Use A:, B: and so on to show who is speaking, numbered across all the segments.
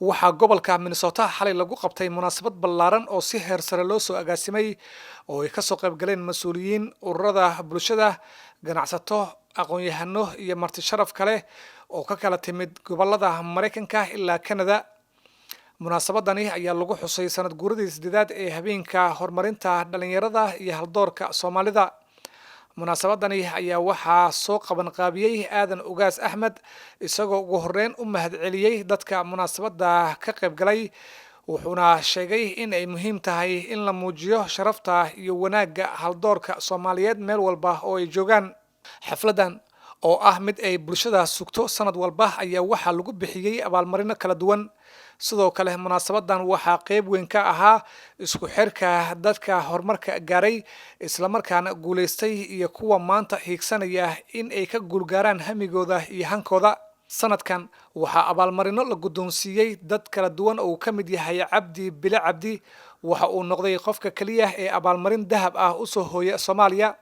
A: Waxaa gobolka Minnesota xalay lagu qabtay munaasabad ballaaran oo si heer sare loo soo agaasimay, oo ay kasoo qayb galeen mas-uuliyiin, ururada bulshada, ganacsato, aqoon-yahano iyo marti sharaf kale oo ka kala timid gobolada Maraykanka ilaa Canada. Munaasabadani ayaa lagu xusay sanad guuradii 8aad ee habeenka horumarinta dhalinyarada iyo haldoorka Soomaalida. Munaasabadani ayaa waxaa soo qaban qaabiyey Aadan Ugaas Axmed, isagoo ugu horeyn u mahadceliyey dadka munaasabada ka qayb galay, wuxuuna sheegay in ay muhiim tahay in la muujiyo sharafta iyo wanaagga haldoorka Soomaaliyeed meel walba oo ay joogaan. Xafladan oo ah mid ay bulshada sugto sanad walba ayaa waxaa lagu bixiyey abaalmarino kala duwan. Sidoo kale munaasabadan waxaa qeyb weyn ka ahaa isku xirka dadka horumarka gaaray islamarkaana guulaystay iyo kuwa maanta hiigsanaya in ay ka guulgaaraan hamigooda iyo hankooda. Sanadkan waxaa abaalmarino la guddoonsiiyey dad kala duwan oo uu ka mid yahay Cabdi Bile Cabdi. Waxa uu noqday qofka keliya ee abaalmarin dahab ah usoo hooya Soomaaliya,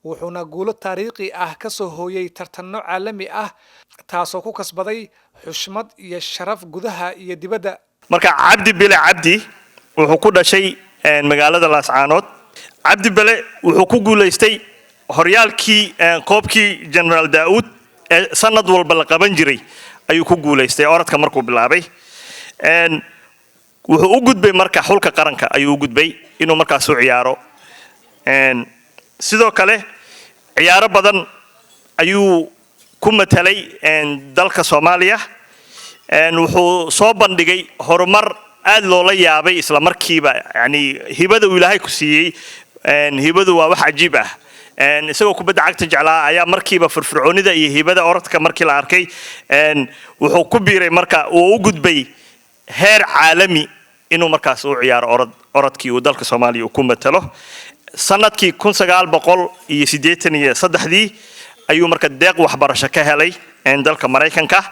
A: wuxuuna guulo taariikhi ah ka soo hooyey tartanno caalami ah, taasoo ku kasbaday xushmad iyo sharaf gudaha iyo dibadda.
B: Marka Cabdi Bile Cabdi wuxuu ku dhashay magaalada Laascaanood. Cabdi Bile wuxuu ku guulaystay horyaalkii koobkii General Daa'uud ee sanad walba la qaban jiray ayuu ku guulaystay orodka markuu bilaabay. Wuxuu u gudbay marka xulka qaranka ayuu u gudbay inuu markaas u ciyaaro. Sidoo kale ciyaaro badan ayuu ku matalay dalka Soomaaliya. Wuxuu soo bandhigay horumar aad loola yaabay isla markiiba. Yani hibada uu Ilaahay ku siiyey, hibadu waa wax cajiib ah. Isagoo kubadda cagta jeclaa ayaa markiiba firfircoonida iyo hibada orodka markii la arkay, wuxuu ku biiray marka uu u gudbay heer caalami inuu markaas u ciyaaro orod, orodkii uu dalka Soomaaliya uu ku matalo. Sanadkii 1983-dii ayuu marka deeq waxbarasho ka helay dalka Maraykanka.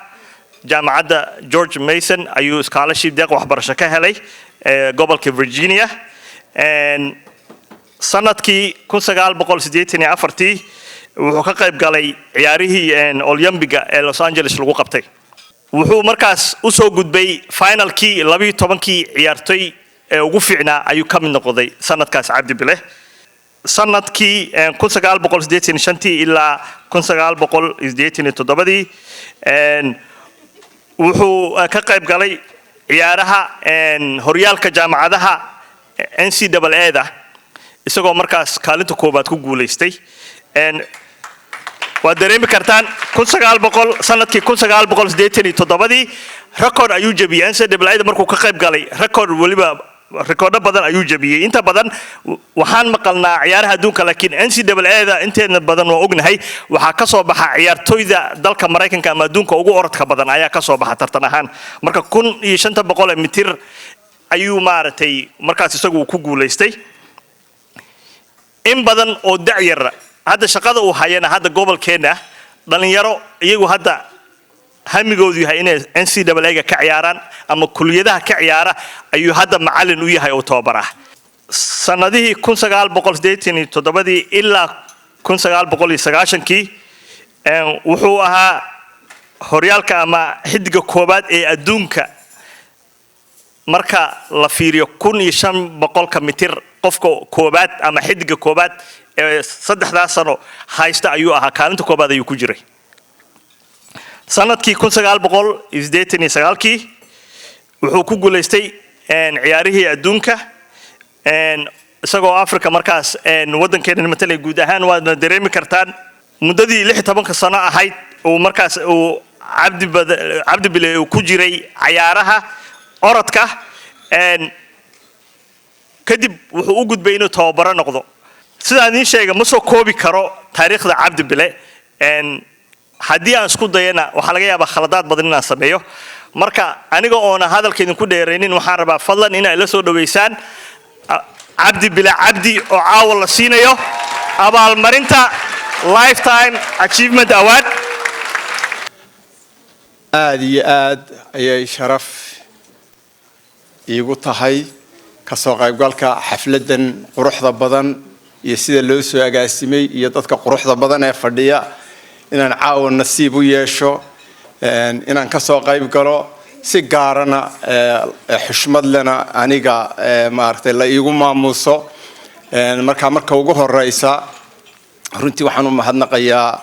B: Jaamacadda George Mason ayuu scholarship, deeq waxbarasho ka helay gobolka Virginia. Sanadkii 1984-tii wuxuu ka qayb galay ciyaarihii Olympiga ee Los Angeles lagu qabtay. Wuxuu markaas usoo gudbay finalkii, 12-kii ciyaartoy ee ugu fiicnaa ayuu ka mid noqday sanadkaas Cabdi Bile. Sanadkii 1985-tii ilaa 1987-dii wuxuu ka qayb galay ciyaaraha horyaalka jaamacadaha NCAA da, isagoo markaas kaalinta koobaad ku guulaystay. Waad dareemi kartaan, 1900 sanadkii 1987-dii record ayuu jebiyey NCAA da markuu ka qayb galay. Record, weliba rekoordho badan ayuu jebiyey. Inta badan waxaan maqalnaa ciyaaraha adduunka, laakiin NCAA da inteedna badan waa ognahay waxaa ka soo baxa ciyaartoyda dalka Maraykanka ama adduunka ugu orodka badan ayaa ka soo baxa tartan ahaan. Marka 1500 mitir ayuu maaragtay markaas isagu ku guulaystay. In badan oo dacyar hadda shaqada uu hayana, hadda gobolkeenna dhalinyaro iyagu hadda hamigoodu yahay inay NCAA-ga ka ciyaaraan ama kuliyadaha ka ciyaara ayuu hadda macallin u yahay oo tababar ah. Sanadihii 1987-dii ilaa 1990-kii wuxuu ahaa horyaalka ama xidiga koowaad ee adduunka marka la fiiriyo 1500-ka mitir. Qofka koowaad ama xidiga koowaad ee saddexdaas sano haysta ayuu ahaa, kaalinta koowaad ayuu ku jiray. Sanadkii 1989-kii wuxuu ku guulaystay ciyaarihii adduunka, isagoo Africa markaas waddankeena matalay guud ahaan. Waadna dareemi kartaan muddadii 16-ka sano ahayd uu markaas uu Cabdi Bile uu ku jiray cayaaraha orodka. Kadib wuxuu u gudbay inuu tababaro noqdo. Sidaan idiin sheega, ma soo koobi karo taariikhda Cabdi Bile. Haddii aan isku dayana, waxaa laga yaabaa khaladaad badan inaan sameeyo. Marka aniga oona hadalka idinku dheeraynin, waxaan rabaa fadlan inay la soo dhaweysaan Cabdi Bile Cabdi oo caawa la siinayo abaalmarinta Lifetime Achievement Award.
C: Aada iyo aad ayay sharaf iigu tahay kasoo qaybgalka xafladan quruxda badan iyo sida loo soo agaasimay iyo dadka quruxda badan ee fadhiya, inaan caawa nasiib u yeesho inaan kasoo qayb galo. Si gaarana xushmad lena aniga maaragtay la iigu maamuuso. Marka marka ugu horeysa, runtii waxaan u mahadnaqayaa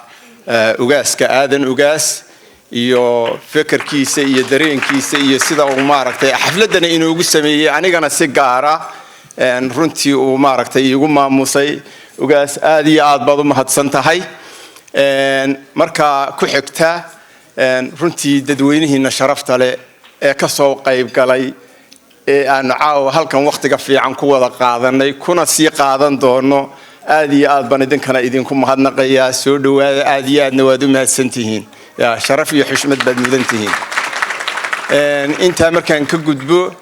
C: ugaaska Aadan Ugaas iyo fekerkiisa iyo dareenkiisa iyo sida uu maaragtay xafladana inoogu sameeyey, anigana si gaara runtii uu maaragtay iigu maamusay. Ugaas, aad iyo aad baad u mahadsan tahay. Marka ku xigta, runtii dadweynihiina sharafta leh ee ka soo qayb galay ee aanu caawa halkan wakhtiga fiican ku wada qaadanay kuna sii qaadan doono, aad iyo aad baan idinkana idinku mahadnaqayaa. Soo dhawaada, aad iyo aadna waad u mahadsantihiin. Ya sharaf iyo xushmad baad mudan tihiin. Intaa markaan ka gudbo,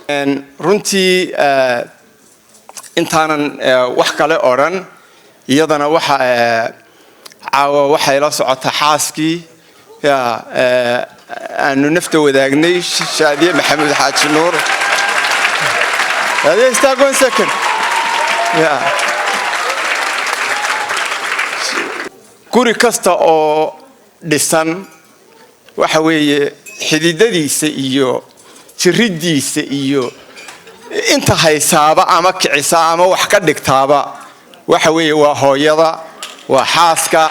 C: runtii intaanan wax kale odhan, iyadana waxa caawa waxay la socotaa xaaskii ya aanu nafta wadaagnay, Shaadiye Maxamuud Xaaji Nuur. Shaadiye, istaag one second. Ya guri kasta oo dhisan waxa weeye xididadiisa iyo jiriddiisa iyo inta haysaaba ama kicisa ama wax ka dhigtaaba waxa weeye waa hooyada, waa xaaska.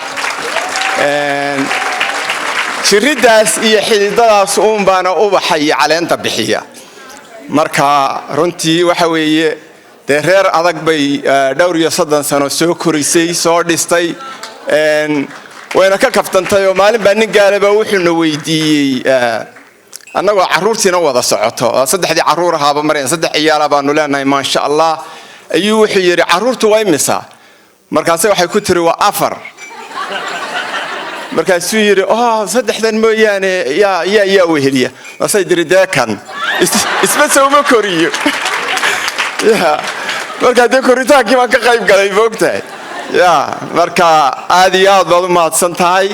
C: Jiriddaas iyo xididadaas uunbaana ubaxa iyo caleenta bixiya. Marka runtii waxa weeye dee reer adag bay dhowr iyo 30 sano soo korisay, soo dhistay, wayna ka kaftantay. Oo maalin baa nin gaalaba wuxuuna weydiiyey annagoo carruurtiina wada socoto, saddexdii carruur ahaaba marayan, saddex ciyaala baanu leenahay, maasha Allah, ayuu wuxuu yidhi, "Carruurtu waa imisa?" Markaase waxay ku tiri, "Waa afar." Markaasuu yidhi, "Oh, saddexdan mooyaane yaa weheliya?" Maasay tiri, "Dee kan isba sowma koriyo." Ya markaa dee koritaankii baan ka qayb galay, moogtahay. Ya marka aad iyo aad baad u mahadsan tahay.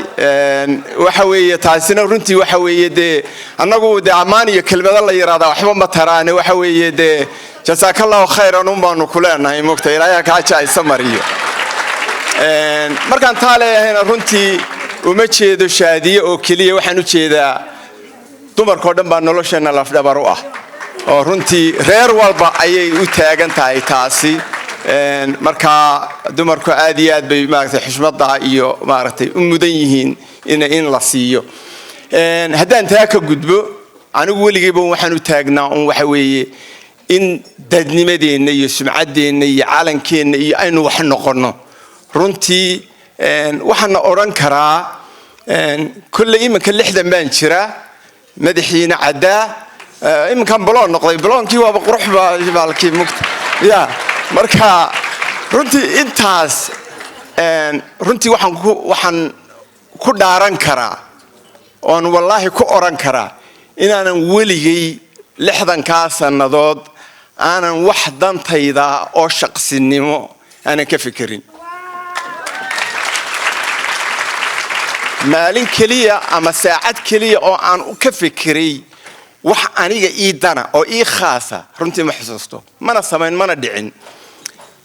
C: Waxa weeye taasina runtii waxa weeye dee annagu dee ammaan iyo kelmado la yidhahdaa waxba ma taraane. Waxa weeye dee jasaakallahu khayran un baanu ku leenahay, moogtahay. Ilaahay kaa jaaysa mariyo. Markaan taa leeyahayna, runtii uma jeedo Shaadiye oo keliya, waxaan u jeedaa dumarkao dhan baa nolosheenna lafdhabar u ah, oo runtii reer walba ayay u taagan tahay taasi. Marka dumarku aad iyo aad bay maaragtay xushmada iyo maaragtay u mudan yihiin in la siiyo. Haddaan taa ka gudbo, anigu weligayba waxaan u taagnaa un waxa weeye in dadnimadeenna iyo sumcaddeenna iyo calankeenna iyo aynu wax noqonno. Runtii waxaana odhan karaa kolley iminka 60 baan jiraa, madaxiina caddaa, iminkan blond noqday, blondkii waaba qurux baalkii mugta. Ya marka runtii intaas runtii waxaan ku dhaaran karaa oon wallaahi ku odhan karaa inaanan weligay 60-kaa sannadood aanan wax dantayda oo shaqsinimo aanan ka fikirin maalin keliya ama saacad keliya oo aan ka fikiray wax aniga ii dana oo ii khaasa. Runtii ma xusuusto, mana samayn, mana dhicin.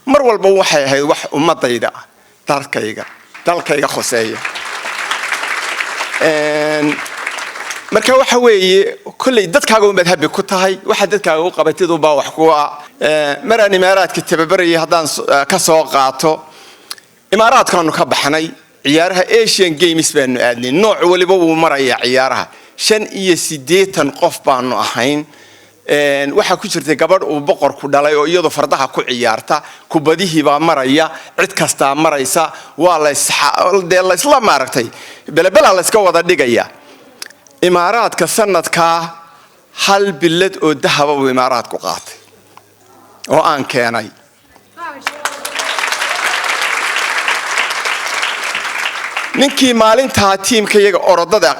C: Mar walba waxay ahayd wax ummadayda ah, dalkayga dalkayga khuseeya. Marka waxa weeye kolley dadkaaga unbaad habi ku tahay, waxa dadkaaga u qabatid unbaa wax ku ah. Maraan Imaaraadka tababarayay, haddaan ka soo qaato, Imaaraadkaanu ka baxnay, ciyaaraha Asian Games baanu aadnay. Nooc waliba wuu marayaa ciyaaraha. 85 qof baanu ahayn. Waxaa ku jirtay gabadh uu boqorku dhalay oo iyadoo fardaha ku ciyaarta, kubadihii baa maraya, cid kastaa maraysa, waa lasdee laysla maaragtay belebela layska wada dhigaya. Imaaraadka sanadkaa hal bilad oo dahaba buu Imaaraadku qaatay oo aan keenay. Ninkii maalintaa tiimka iyaga orodada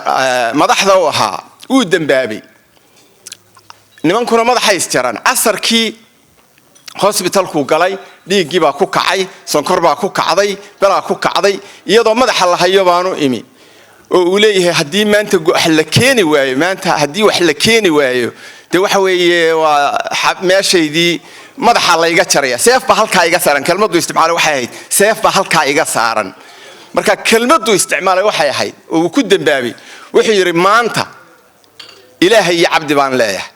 C: madaxda u ahaa wuu dembaabay, nimankuna madaxay isjaraan. Casarkii hosbitalkuu galay, dhiiggii baa ku kacay, sonkor baa ku kacday, belaa ku kacday. Iyadoo madaxa la hayo baanu imi oo uu leeyahay, haddii maanta wax la keeni waayo, maanta haddii wax la keeni waayo, dee waxa weeye waa meeshaydii madaxa layga jaraya, seef baa halkaa iga saaran. Kelmaddu isticmaalay waxay ahayd, "Seef baa halkaa iga saaran." Marka kelmaddu isticmaalay waxay ahayd oo uu ku dembaabay, wuxuu yidhi, "Maanta Ilaahay iyo Cabdi baan leeyahay.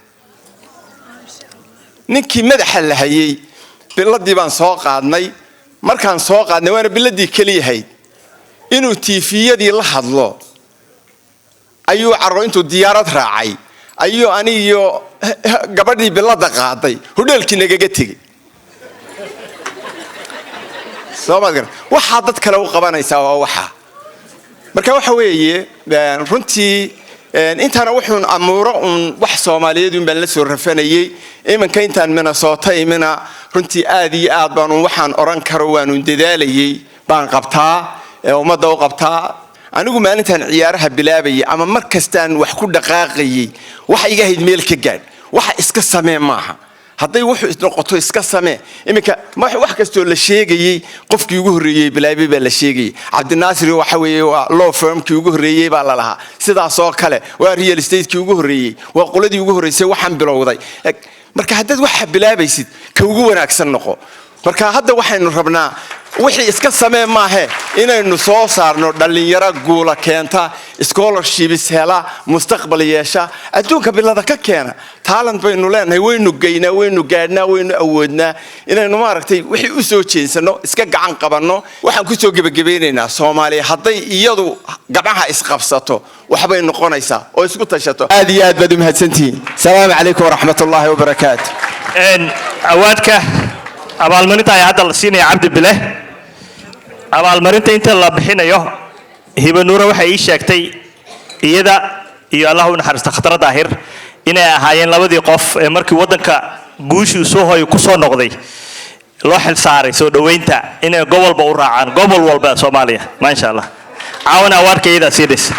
C: Ninkii madaxa la hayey, biladii baan soo qaadnay. Markaan soo qaadnay, waana biladii keliyahayd, inuu TV-yadii la hadlo ayuu caro. Intuu diyaarad raacay ayuu anigiyo gabadhii bilada qaaday hodheelkii nagaga tegey. Soo maad garan? Waxaa dad kale u qabanaysaa waa waxaa. Marka waxa weeye, runtii intaana wuxuun amuuro uun wax Soomaaliyeed un baan la soo rafanayey. Iminka intaan Minnesota imina, runtii aad iyo aad baan waxaan oran karo waanun dadaalayey baan qabtaa ee ummadda u qabtaa. Anigu maalintaan ciyaaraha bilaabayay ama mar kastaan wax ku dhaqaaqayay, waxa iga hayd meel ka gaadh, waxa iska samee maaha. Hadday wuxuu noqoto iska samee. Iminka wax kastoo la sheegayey, qofkii ugu horreeyey bilaabay baa la sheegayey. Cabdinaasir waxa weeye waa law firmkii ugu horreeyey baa la lahaa. Sidaas oo kale waa real estatekii ugu horreeyey, waa qoladii ugu horreysay waxaan bilowday. Marka haddaad waxa bilaabaysid, ka ugu wanaagsan noqo. Marka hadda waxaynu rabnaa, wixii iska samee maahe, inaynu soo saarno dhallinyaro guula keenta, scholarships hela, mustaqbal yeesha, adduunka bilada ka keena. Talent baynu leenahay, waynu geynaa, waynu gaadhnaa, waynu awoodnaa inaynu maaragtay wixii u soo jeensano, iska gacan qabanno. Waxaan kusoo gebagabaynaynaa, Soomaaliya hadday iyadu gabcaha isqabsato, waxbay noqonaysaa oo isku tashato. Aad iyo aad baad u mahadsantihiin. Salaamu calaykum waraxmat ullaahi wabarakaatu.
B: Awaadka abaalmarinta ayaa hadda la siinaya Cabdi Bile. Abaalmarinta inta la bixinayo, Hibanuura waxay ii sheegtay iyada iyo, Allah u naxariista, Khatara Daahir inay ahaayeen labadii qof ee markii waddanka guushii soo hooyo ku soo noqday loo xil saaray soo dhoweynta, inay gobolba u raacaan, gobol walba Soomaaliya. Maasha Allah, caawana award-ka iyadaa sii dhis.